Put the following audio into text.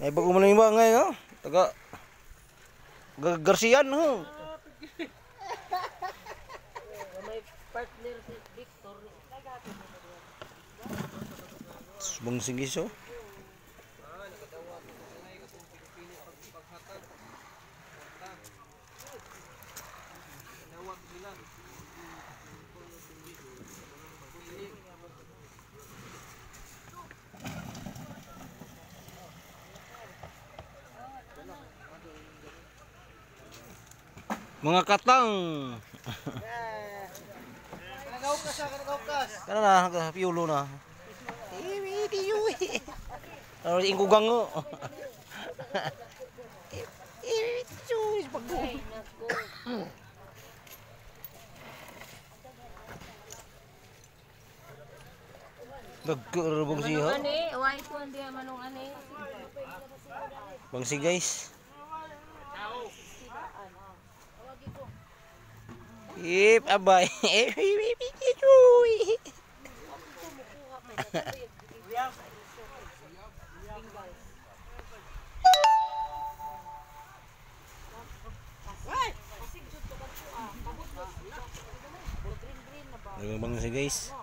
Ay bago man yung bangay no. Taga Garcian ho. May partner si Victor. Bang sigis oh. Mga katang. Kanagaukas ah, kanagaukas. Kana na, piulo na. Ano ingkugang oh. Ay, nako. Nagkurubong siya. Manong ani, white one diya manong ani. Bangsi guys. Ip abay. Bangsi guys.